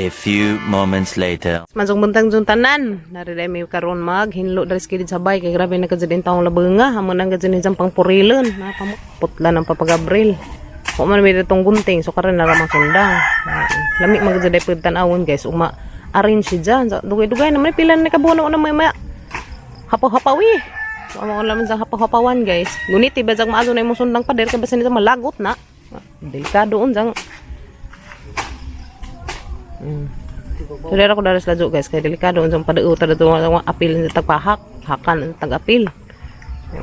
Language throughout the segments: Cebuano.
A few moments later. Mansong buntang jun tanan. Nariday may karon mag hinlo dari sa kilid sabay kay grabe na kadyan din taong labenga. Hamon ang kadyan din pang purilon. Napamuputla ng Papa Gabriel. Wa man may datong gunting so karon na ramang sundang. Lami man gud pud tan-awon, guys. Uma arrange siya dyan. So, dugay-dugay naman pila na kabuno na may maya. Hapaw-hapawi. So, amo laman sa hapaw-hapawan, guys. Ngunit iba jang maazo na imong sundang pader kay basin ito malagot na. Delikado unjang. So, dara ko dara sa ladyo, guys, kay delikado unsang padauta dito nga apil sa tagpahak, hakan ang tag-apil.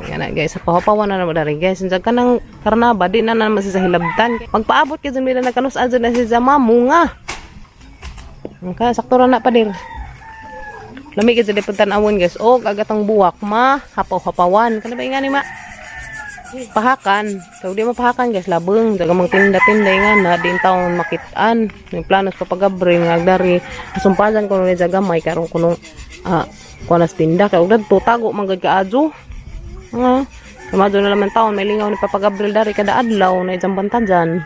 Yan na, guys, sa pahapawan na naman dari, guys. Unsa ka nang karnaba di na naman siya sa hilabtan. Magpaabot kay dyan na nagkanus adyan na siya mamunga. Okay, sakto ra na pader. Lami kay dyan tan-awon, guys. O agatang buwak ma hapaw-hapawan. Kana ba nga ni ma? Pahakan. So, di mapahakan, guys, labeng. Dagamang tinda-tinda nga na, di taon makitaan. Yung plano sa Papa Gabriel, nga dari, asumpasan ko nung gamay, karon ko nung, kuha na sa tinda. Kaya ugdad to, tago, manggad ka adyo. Nga, Tumadyo na naman taon, may lingaw ni Papa Gabriel dari kada adlaw, na isang bantajan.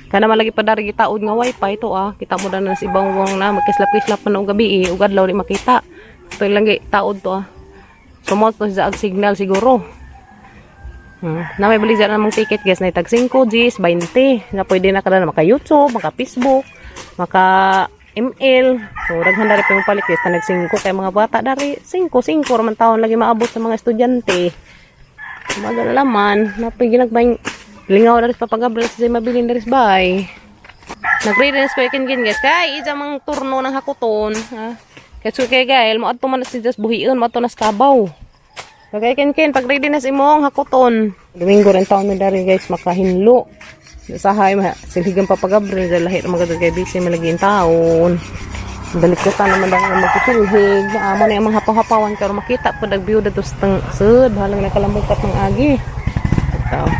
Kana man lagi pa dari gitaod nga wifi to ah. Kita mo na sa ibang wong na magkislap-kislap man og gabi eh, ug adlaw di makita. Ito lang taod to ah. Sumot to sa ag signal siguro. Na may bali dyan namang ticket, guys, na tag 5, Gs, 20. Na pwede na kada na maka YouTube, maka Facebook, maka ML. So daghan dari pa yung palit, guys, tanag 5 kay mga bata dari 5, 5 raman taon lagi maabot sa mga estudyante. Umaga na laman, napay ginagbay lingaw dari sa Papa Gabriel sa mabilin dari sa bay. Nagre-ready na ko kin guys kay ija mang turno ng hakuton, ha. Kay kay Gael mo adto man na si Just buhion mo adto na sa kabaw. Kay kin kin pag ready na sa imong hakuton. Domingo rin taon mi dari, guys, makahinlo. Sahay ma silhigan Papa Gabriel dahil lahi ra magad kay busy malagi taon. Dalikutan naman dang magkisilhig. Amo na yung mga hapaw-hapawan pero makita po dag view dito sa tang sud bahalang nakalamukat ng agi. Ito.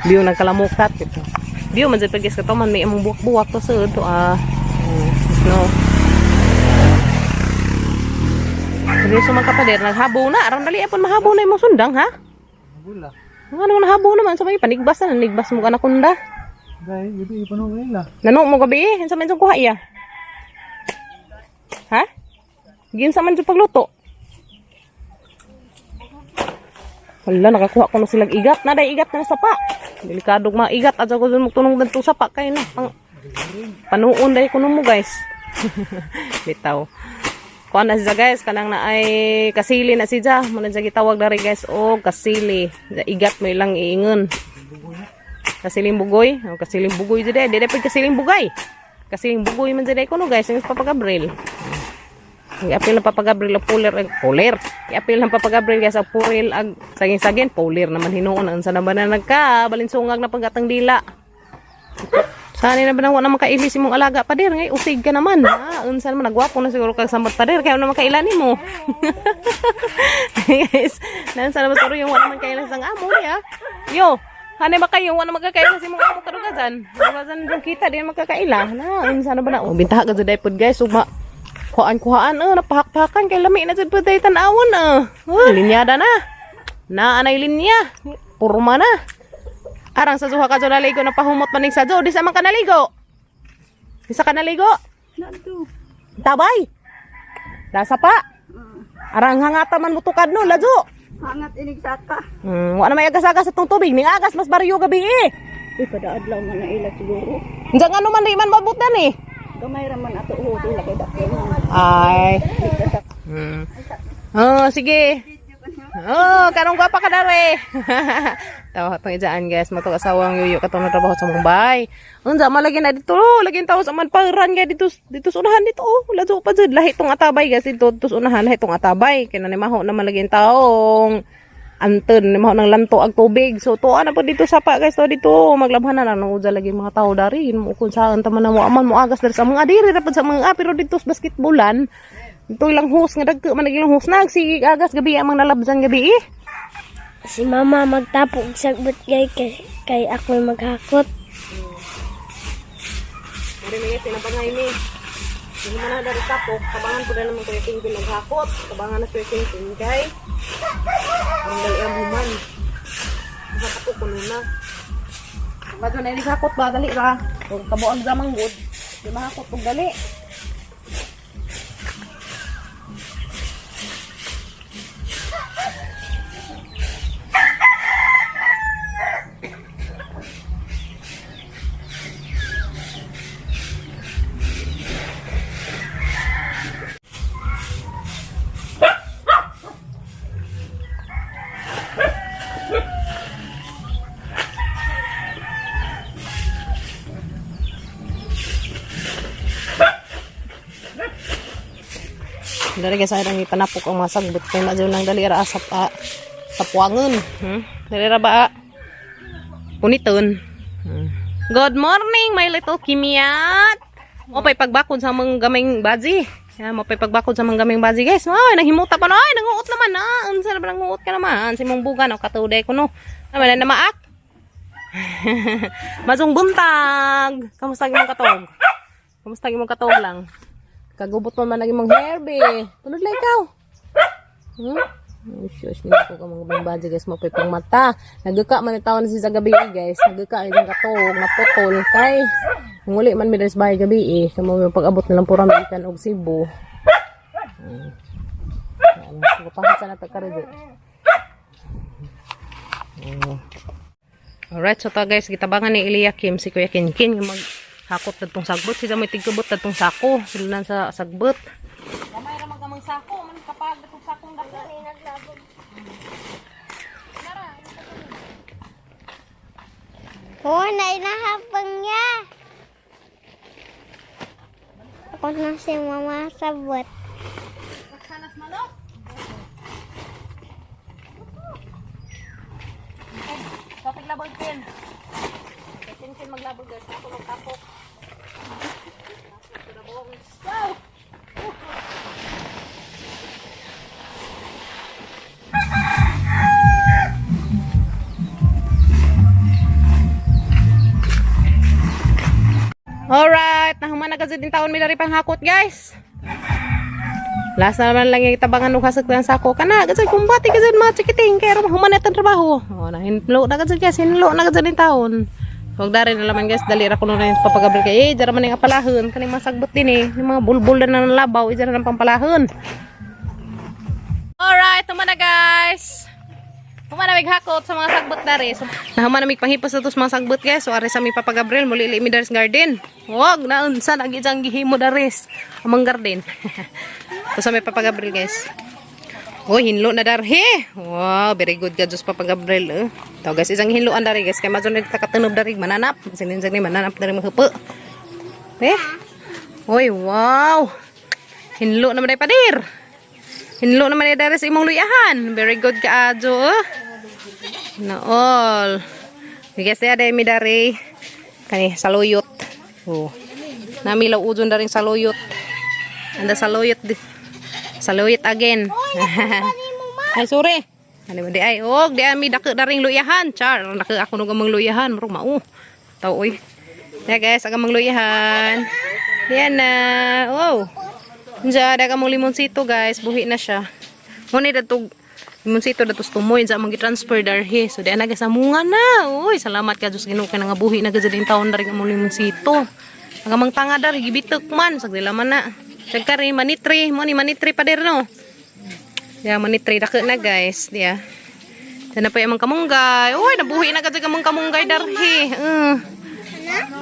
View ng kalamukat ito. View man jud pag kato man may among buwak-buwak to sud to ah. No. Seryoso man kapader, naghabaw na. Arang dali apon mahabaw na imong sundang, ha? Wala. Ano nahabaw naman sa may panigbas na, nigbas mo ka na kunda. Dahil, gabi, ipanon nila. Nano mo gabi eh, unsa man jud kuha iya? Ha? Ginsa man jud pagluto? Wala, nakakuha ko na silang igat. Na, day igat na sapa. Delikado mga igat. Adyo ko dun magtunong danto sapa. Kayo na. Pang, panuon day kuno mo, guys. Bitaw. Kuha na siya, guys. Kanang na ay kasili na siya. Muna siya gitawag dari, guys. O kasili. Igat mo ilang iingon. Kasiling bugoy. O, kasiling bugoy dyan. Di pwede kasiling bugay. Kasiling bugoy man dyan kuno, guys. Yung Papa Gabriel. Iapil ng Papa Gabriel ang pulir. Ang pulir. Iapil ng Papa Gabriel, guys, ang puril. Ag saging-sagin. Pulir naman hinuon. Ang sana ba na nagka. Balinsungag na paggatang dila. Sana na ba na wala makailis imong alaga pader ngay usig ka naman. Ah, unsa naman nagwapo na siguro kag samot pader kaya na makaila nimo. Guys, nansa naman siguro yung wala man kaila sang amo niya. Yo, hanay ba kayo wala magkakaila sa imong amo kadugasan? Kadugasan yung kita di na magkakaila. Na, unsa na ba na? Oh, bintaha ka jud pod, guys, ugma. Kuhaan-kuhaan napahak-pahakan kay lami na jud pud tan-awon eh. Oh, linyada na. Na anay linya. Purma na. Arang sa suha ka dyan naligo na pahumot maning sa di sa man ka naligo. Di sa ka naligo. Nandito. Tabay. Lasa pa. Arang hangata man mo tukad no, ladyo. Hangat inig saka. Wa na may agas-agas atong tubig. Ning agas mas baryo gabi eh. Uy, padaadlaw man na ila siguro. Diyan ano man di man mabutan eh. Gamay ra man ato uho sila kay dako man. Ay. Oh, sige. Oh, karong gwapa ka dare. Tawa tong ijaan, guys, matong asawang yuyo katong natrabaho sa Mumbai. Unsa man lagi na dito, oh, lagi tawo sa man paran guys dito dito sa unahan dito oh. Ladyo pa jud lahi tong atabay, guys, dito dito sa unahan lahi tong atabay. Kay na maho naman lagi taong anton ni maho nang lanto ag tubig. So tuwa na po dito sapa, guys, to dito maglabhan na lang uja lagi mga tao dari mo kung saan taman na mo aman mo agas dari sa mga diri ra pud sa mga pero dito sa basketballan. Ito ilang hose nga dagko man ilang hose nagsigig agas gabi amang nalabzan gabi eh. Si mama magtapok og sagbot gay kay ako maghakot. Mari may tinabangay ni. Hindi man na dari tapok, tabangan po na naman Kuya King naghakot. Tabangan na Kuya King kay. Ang dali ang human. Sa tapok kuno na. Madyo na ini hakot ba dali ra. Kung kabuan sa manggod, di mahakot og dali. Dari guys, ay rang ipanapok ang mga sagbot kay madyo nang dali ra asap a tapuangon. Dali ra ba? Ah? Puniton. Good morning, my little kimiat. Mo pa'y pagbakod sa mga gaming baji. Yan, mo pa'y pagbakod sa mga gaming baji, guys. Ay, nanghimuta pa no. Ay, nanguot naman na. Unsa na ba nanguot ka naman? Si mong buga no katuday ko no. Naman na maak. Masong buntag. Kamusta imong katog? Kamusta imong katog lang? Kagubot man man ang imong hair, be. Tunod lang ikaw. Ay, shush, hindi ko ka mga gaming baji, guys. Mo pa'y pang mata. Nagaka man itaw na si sa gabi, guys. Nagaka ang katog, naputol kay. Nguli man mi diri sa bahay gabi eh. Kamo may pag-abot na lang pura mi ikan og Cebu. Ano, pahat sa nata karigo. Alright, so ta guys, gitabangan ni Eliakim si Kuya Kinkin nga maghakot dadtong sagbot. Sila may tigkabot dadtong sako. Sila na sa sagbot. Gamay ra man kamang sako, man kapag dadtong sakong dako. Oh, nainahapang niya. Ako na si mama sabot. Sanas manok. Kapag labog kin. Kin kin maglabog guys, ako magtapok. Wow! Alright, nahuman na kasi din taon may dari panghakot guys. Last na naman lang yung tabangan og hasag ng sako kana kasi kumbati kasi mga chikiting kay ron human na itong trabaho. Oh, na hinlo na kasi guys, hinlo na kasi din taon. Huwag dari na laman guys, dali ra kuno na yung papagabril kay eh, dara man yung apalahon kaning mga sagbot din eh, yung mga bulbul na ng labaw, eh, dara ng pampalahon. Alright, tuma na guys. Human na hakot sa mga sagbot dari. So, nahuman na mig panghipos na to sa mga sagbot guys. So ari sa mi Papa Gabriel muli mi dari sa garden. Wag na unsa na gid gihimo daris among garden. To sa mi Papa Gabriel guys. Oh, hinlo na darhe. Wow, very good ka Diyos Papa Gabriel. Eh. To guys, isang hinloan dari guys kay mazon ta katunob dari mananap. Sininjag ni mananap dari mahupo. Eh? Oy, wow. Hinlo naman day padir. Hinlo naman day dari sa imong luyahan. Very good ka adyo. Eh. Na all. Guys, ya day mi dari kani saluyot. Oh. Nami law ujon daring saluyot. Anda saluyot di. Saluyot again. Ay, sorry. Ano ba di ay? Og, di ami dako daring luyahan. Char, dako ako nung amang luyahan, murag mao. Tao oy. Ya guys, ang amang luyahan. Yan na. Oh. Diyan, da ka mong limonsito guys, buhi na siya. Ngunit datog limonsito datos tumoy sa among gi-transfer darhi. So di ana guys, amunga na. Uy, salamat ka Diyos Ginoo kay nangabuhi na gud din taon dari among limonsito. Ang amang tanga dari gibitok man sag dila man na. Sagkari manitri, mo ni manitri pa dir no. Ya, manitri dako na guys, diya. Sana pa yung amang kamunggay. Uy, nabuhi na gud among kamunggay darhi.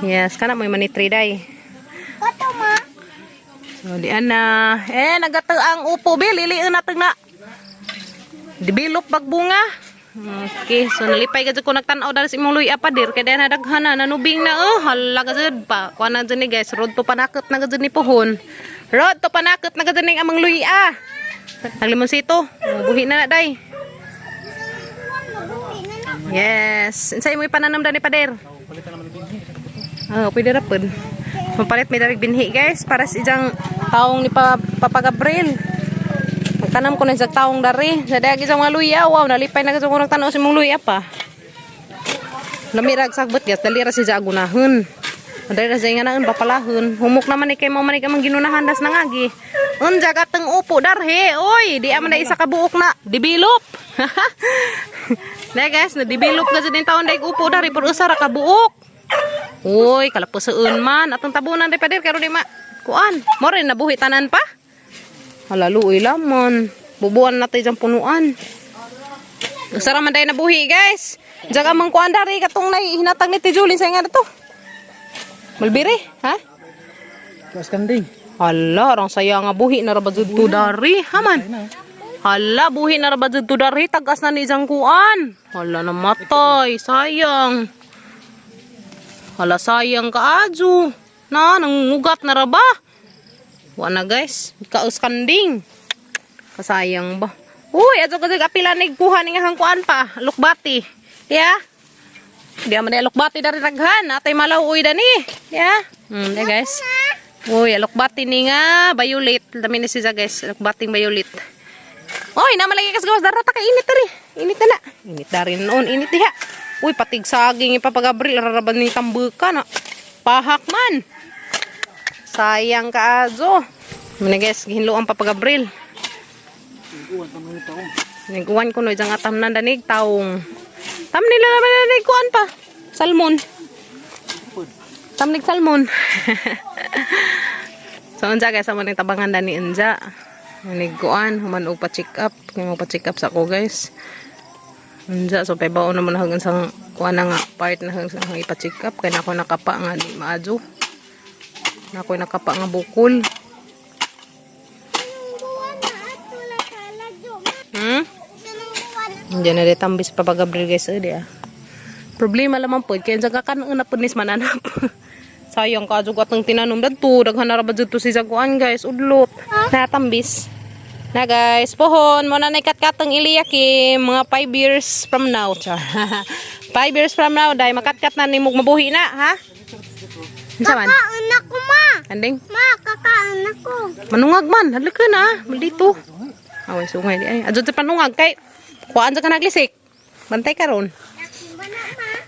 Yes, kana mo yung manitri day. Kato ma. So, di ana. Eh, nagata ang upo, be. Liliin natin na. Develop bagbunga. Okay, so nalipay ka dyan ko nagtanaw dahil sa imong luya pa dir. Kaya na daghan na, nanubing na. Oh, hala ka dyan pa. Kuha na dyan ni guys. Road to panakot na ka dyan ni Puhon. Road to panakot na ka dyan ni amang luya. Naglimonsito. Buhi na na, day. Yes. Insay mo ipananam ni pader. Ah, pwede ra pud. Mapalit may darig binhi guys para sa isang taong ni Papa Gabriel. Magtanam ko na sa taong dari. Sa dayag isang mga luya, wow, nalipay na kasi ko nagtanaw sa imong luya pa. Lami rag sagbot guys, dali ra siya agunahon. Dali ra siya nga naon papalahon. Humok naman ni kay mo man ni kamang ginunahan das nangagi. Unja kateng upo darhe, oy, di man na isa ka buok na develop. Na guys, na develop na jud taon dayg upo dari pero usa ra ka buok. Uy, kalapusoon man. Atong tabunan di pader karon di ma kuan. Mo rin nabuhi tanan pa. Hala luoy lamon. Bubuan natin diyang punuan. Usa ra man day nabuhi, guys. Diyan ka mang kuan dari katong nay hinatag ni Tijulin sa nga to. Malbiri, ha? Tuas kanding. Hala, rang saya nga buhi na ra ba jud to dari, haman. Hala, buhi na ra ba jud to dari tagas na ni isang kuan. Hala namatay, sayang. Hala sayang kaadyo. Na nangungugat na ra ba? Wa na guys, kaus kanding. Kasayang ba? Uy, adto kasi apilan ni kuha ni nga hangkuan pa, lukbati. Ya. Di man ni alukbati dari daghan, atay malaw uy dani. Ya. Ya guys. Uy, alukbati ni nga violet. Dami ni siya guys, alukbating violet. Oy, naman lagi kas gawas dara ta kay init dari. Init na na. Init dari noon, init diha. Uy, patig saging ipapagabril raraban ni tambuka na. Pahak man. Sayang kaazo. Muna guys, gihinlo ang papagabril. Niguan ko no isang atam na danig taong. Tam nila naman na danig kuan pa. Salmon. Tamnig salmon. So unsa guys, amo ning tabangan dani unja. Niguan human og pa check up, kay mo pa check up sa ko guys. Unja so pay baon naman hanggang sang kuan na nga part na hanggang sang ipa check up kay nako nakapa nga di maadyo. Nako nakapa nga bukol. Diyan na di tambis pa Gabriel guys, eh, di ah. Problema lamang po, kaya dyan ka na po nis mananap. Sayang ka, jugat ng tinanom dadto, daghan na ra ba dito si Jaguan guys, udlot. Natambis. Na guys, pohon, mo na katkat ang Eliakim, mga 5 years from now. Char. 5 years from now, dahil makatkat na ni mong mabuhi na, ha? Unsa man? Kakaon ako ma. Anding? Ma, kakaon ako. Manungag man, halika na, maldito. Away sungay di ay. Adto sa panungag kay kuan sa ka naglisik. Bantay karon.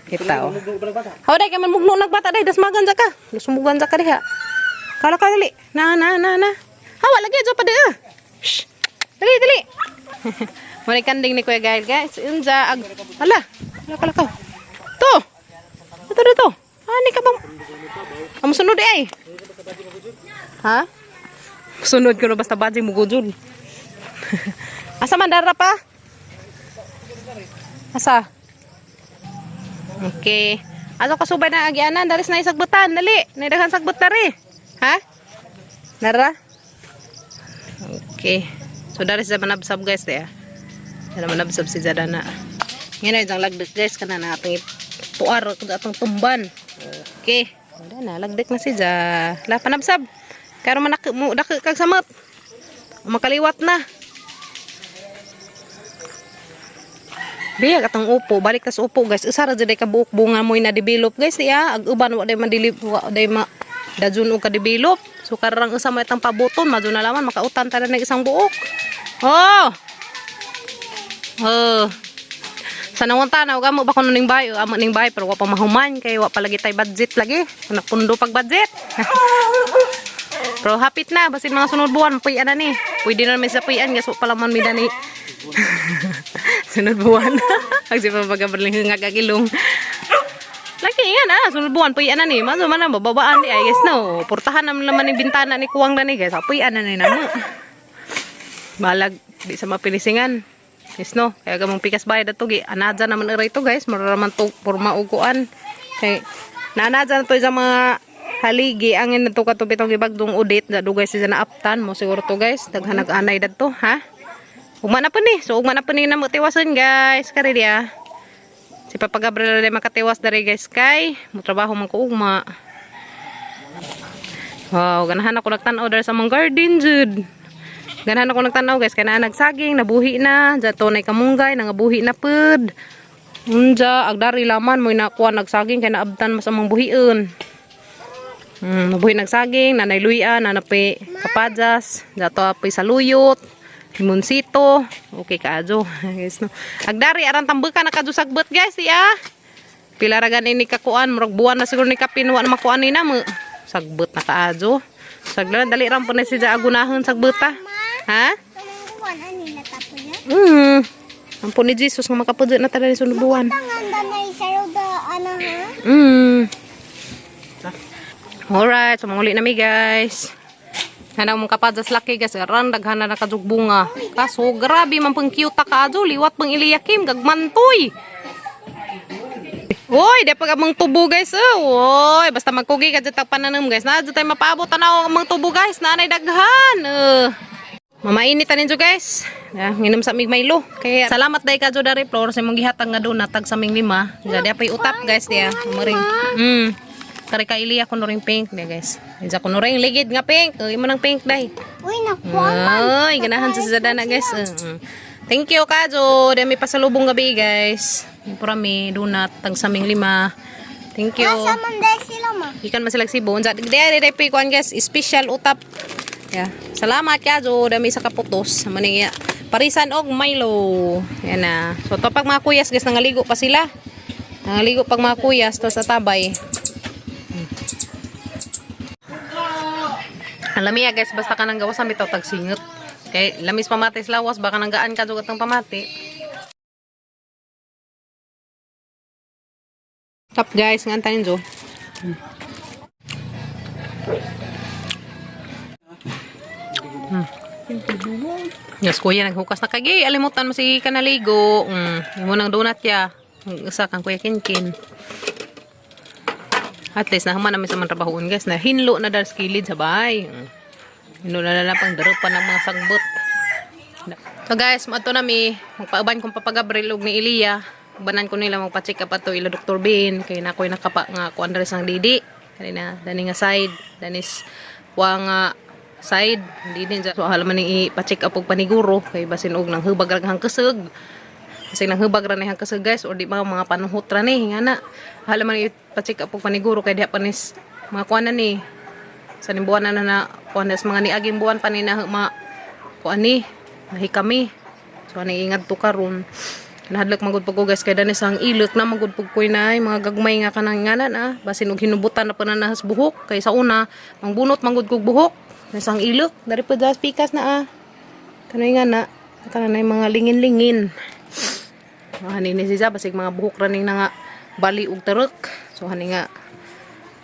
Kita oh. Haw dai kay man mugno nagbata dai dasmagan sa ka. Lusumugan sa ka diha. Kala ka dali. Na na na na. Hawa lagi adto pa di ah. Shh. Dali dali. Mo ni kanding ni Kuya Gail guys. Unja ag hala. Hala kala ka. To. Ito dito. Ani ka bang Amo sunod di ay. Ha? Sunod ko na basta badjing mugudol. Asa man dara pa? Asa? Okay. Ato kasubay na agianan, daris na isagbutan, dali. Naidaghan sagbot dari. Ha? Nara? Okay. So daris sa manabsab guys diya. Dara manabsab si Jadana. Ngayon na isang lagdik guys kana na atong tuar atong tumban. Okay. Wala na lagdik na si Ja. La panabsab. Karon man mo dak kag samot. Makaliwat na. Biyag atong upo, balik tas upo guys. Usa ra jud ka buok bunga mo'y na-develop guys diya. Ag uban wa day madili wa day ma dajun og ka-develop. So karang usa mo itang pabuton, madyo na laman makautan ta na ng isang buok. Oh. Oh. Sa nawang tanaw gamo ba kuno ning bayo, amo ning bayo pero wa pa mahuman kay wa pa lagi tay budget lagi. Ana pundo pag budget. Pero hapit na basin mga sunod buwan puy na ni. Pwede na namin sa puyan guys, wa pa laman mi dani. Sunod buwan. Pag si Papa Gabriel nga kagilong. Lagi nga na, sunod buwan puyan na ni. Maso man na bababaan ni ay guys no. Portahan naman naman ni bintana ni kuwang na ni guys. Puyan na ni namo. Balag di sa mapilisingan. Yes no, kaya gamong pikas bayad ato gi anadya naman aray to guys, mura man to porma og kuan. Kay naanadya na to sa mga haligi ang ina to kato bitong gibagdong udit da dugay siya na aptan mo siguro to guys, daghan nag-anay dadto ha. Ugma na po ni. So ugma na po ni na mo tiwason guys. Kari diya. Si Papa Gabriel ay makatiwas dari guys kay mo trabaho man ko ugma. Wow, ganahan ako nagtan-aw dari sa mong garden jud. Ganahan ako nagtan-aw guys kay naa nagsaging, nabuhi na, jato nay kamunggay, nangabuhi na pud. Unja, agdari laman mo'y nakuha nagsaging kay naabtan mas among buhion. Nabuhi nagsaging, nanay luya, nanapi kapajas, jato apoy saluyot, limonsito. Okay kaadyo. Guys no. Agdari aran tambukan na kadyo sagbot guys, iya. Pila ra gani ni kakuan, murag buwan na siguro ni kapin wa na makuan ni na mo. Sagbot na kaadyo. Saglan dali ram po na siya agunahon sagbota. Ha? Buwan ani natapos yan. Ampo ni Jesus nga makapudyo na tanan ni sunod buwan. Tangan da na isayo da ano ha? Alright, so manguli na mi guys. Hanang mong kapadjas laki guys, ran daghan na nakajug bunga. Kaso grabe man pang cute ta kaadyo, liwat pang Eliakim gagmantoy. Uy, di pag among tubo guys. Oh. Uy, basta magkugi ka dyan tag pananom guys. Na dyan tayo mapaabot tanaw ang among tubo guys. Naanay daghan. Mamainit ta ninyo guys. Ya, nginom sa mig Milo. Kaya salamat dai kadyo dari Flor sa imong gihatag nga donat tag sa ming lima. Jadi apay utap guys diya. Maring. Kare ka Ilya kuno ring pink na guys. Isa kuno ring ligid nga pink. Uy mo nang pink dai. Uy, nakuha man. Ay, ganahan sa sadana guys. Thank you Kajo. Dami pasalubong gabi guys. Pura mi donut tag saming lima. Thank you. Asa man dahil sila ma. Ikan man sila Cebu. Unsa di di di kuan guys, special utap. Yeah. Salamat Kajo, dami sa kaputos. Maning iya. Parisan og Milo. Yan na. So to pag mga kuyas guys nangaligo pa sila. Nangaligo pag mga kuyas to sa tabay. Alam niya guys, basta ka nang gawas sa bitaw tagsingot. Kay lamis pamati sa lawas, baka nanggaan ka jugat ng pamati. Top guys, nga antayin jo. Yes, kuya, naghukas na kagi. Alimutan mo si kanaligo. Imo nang donut ya. Ang Isa kang kuya Kinkin. At least, nahuman namin sa mga trabahoon, guys. Na hinlo na dahil sa kilid sa bahay. Hinlo na na pang daro pa ng mga sagbot. So guys, mato na mi. Magpauban kong papagabril og ni Eliya. Ubanan ko nila magpa-check up ato ila Dr. Ben. Kay na ako'y nakapa nga kuan diri sang didi. Kanina, dani nga side. Danis kuha nga side. Didi so halaman ni ipa-check up og paniguro kay basin og nang hubag ra hang kusog. Kasi nang hubag ra ni hang kusog guys or di ba mga panuhot ra ni nga na. Halaman ipa-check up og paniguro kay diha pa nis mga kuan na ni sa ning buwan na na, na kuan na sa mga niaging buwan pa ni na ma kuan ni nahikami. So ani ingat to karon. Nahadlok magud pag ko guys kay dani sang ilok na magud pug koy nay mga gagmay nga kanang nganan ah basin og hinubutan na pa na nahas buhok kay sa una mangbunot manggod kog buhok nasang ilok dari pa das pikas na ah. Kanay nga na kanay mga lingin-lingin. So, hani ni siya basig mga buhok ra ning na nga bali og tarok. So hani nga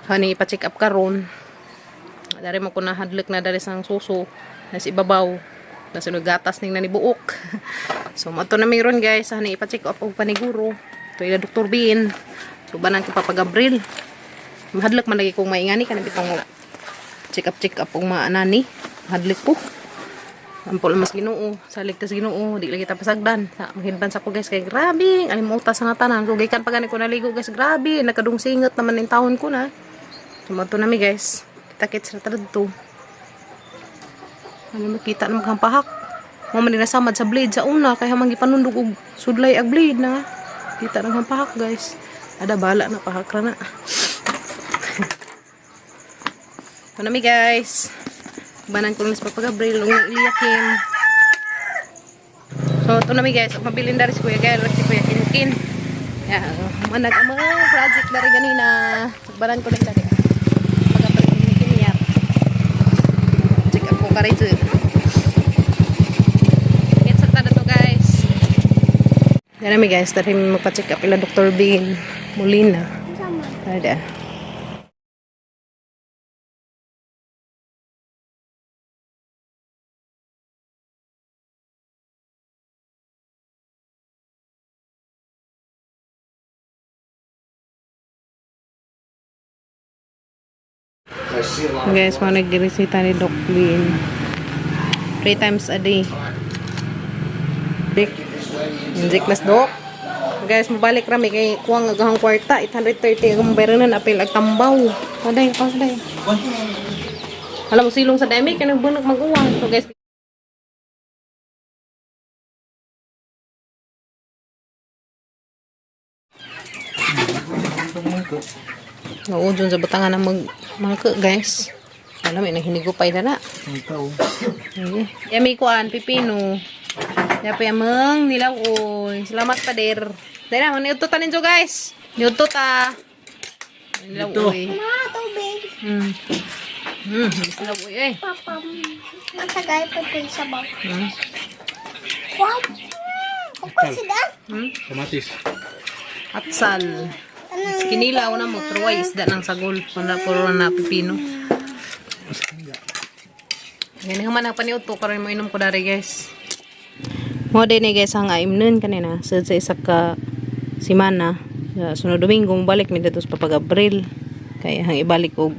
hani ipa-check up karon. Dari mo ko nahadlok na dari sang suso nas ibabaw nas gatas ning nanibuok. So mato na mayroon guys, hani ipa-check up og paniguro. To ila Dr. Bin. So banan ko Papa Gabriel. Mahadlok man lagi kong maingani kanang bitong check up og maanani. Mahadlok ko. Ampol mas Ginoo, sa ligtas Ginoo, di lagi ta pasagdan. Sa manghidban sa ko guys kay grabe, alimuta sa nga tanan. So gikan pa gani ko naligo guys, grabe, nakadung singot naman ning taon ko na. So mato na mi guys. Kita-kits ra ta didto. Ano makita na maghampahak. Mo man din nasamad sa blade sa una kay hamang gipanundog og sudlay ag blade na. Kita nang hampahak guys. Ada bala na pahak ra na. Ito na mi guys. Banan ko lang sa Papa Gabriel ug Eliakim. So ito na mi guys, mabilin dari si Kuya Gael at si Kuya Kinkin. Yeah, manag ang mga project dari ganina. Banan ko lang dari. Pag Gabriel niya. Check up ko karito. Get sa tada to guys. Yan mi guys, dari mi magpa-check up ila Dr. Bean Molina. Asa man. Ada. Guys, mga nagresita ni Doc Lynn. 3 times a day. Dik. Inject nas Doc. Guys, mabalik rami kay kuwang agahang kwarta 830 ang bayranan apil ag tambaw. Paday, paday. Alam mo silong sa dami kay nagbunak mag-uwan. So guys, Oo, dun sa batangan na mag mangka, guys. Alam, eh, naghinigupay na na. Ang tao. Sige. Yami kuan, pipino. Yapi amang nilaw oy. Salamat pader. Dahil na, maniudto ta ninyo guys. Niudto ta. Nilaw oy. Ma, tubig. Nilaw oy eh. Papa, matagay pa po sa sabaw. Wow! Ukol sila. Kamatis. Atsal. Anong Kinilaw na mo, pero ay isda ng sagol. Puna puro na pipino. Ganyan man ang paniudto karon mo inom ko dari guys. Mo din ni guys ang aimnon kanina sa isa ka simana. Sa sunod Domingo balik mi dito sa Papa Gabriel. Kay hang ibalik og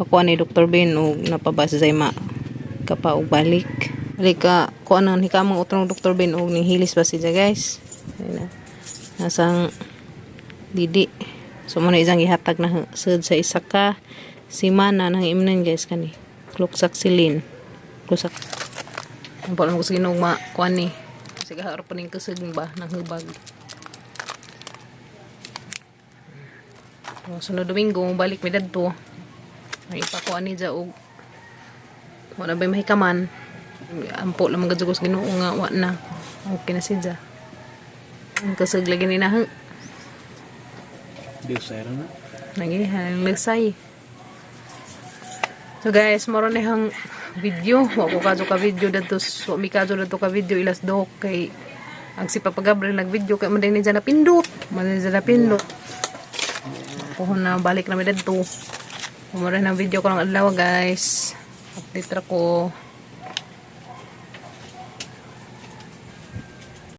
pakuha ni Dr. Ben og napabasa sa ima kapa og balik. Balik ka kuha nang hikamang utrong Dr. Ben og ning hilis ba siya guys. Ayun na. Nasang didi. So mo na isang gihatag na sud sa isa ka simana nang imnan, guys, kani. Cloxacillin. Cloxac. Ang pala mo sa Ginoo ma kuan ni. Sige harap pa ning kusog ba nang hubag. So, sunod Domingo balik mi dadto. Ay ipakuan ni ja og wala ba'y mahikaman. Ampo lang mga sa Ginoo nga wa na. Okay na siya. Ang kusog lagi ni na. Dios era na. Lagi, halang. So guys, moro na hang video. Wa ko kadto ka video dadto, wa mi kadto dadto ka video ilas dok kay ang si Papa Gabriel nag-video kay man din na pindot. Man din na pindot. Puhon na balik na mi dadto. Moro na video ko ng adlaw, guys. Update ra ko.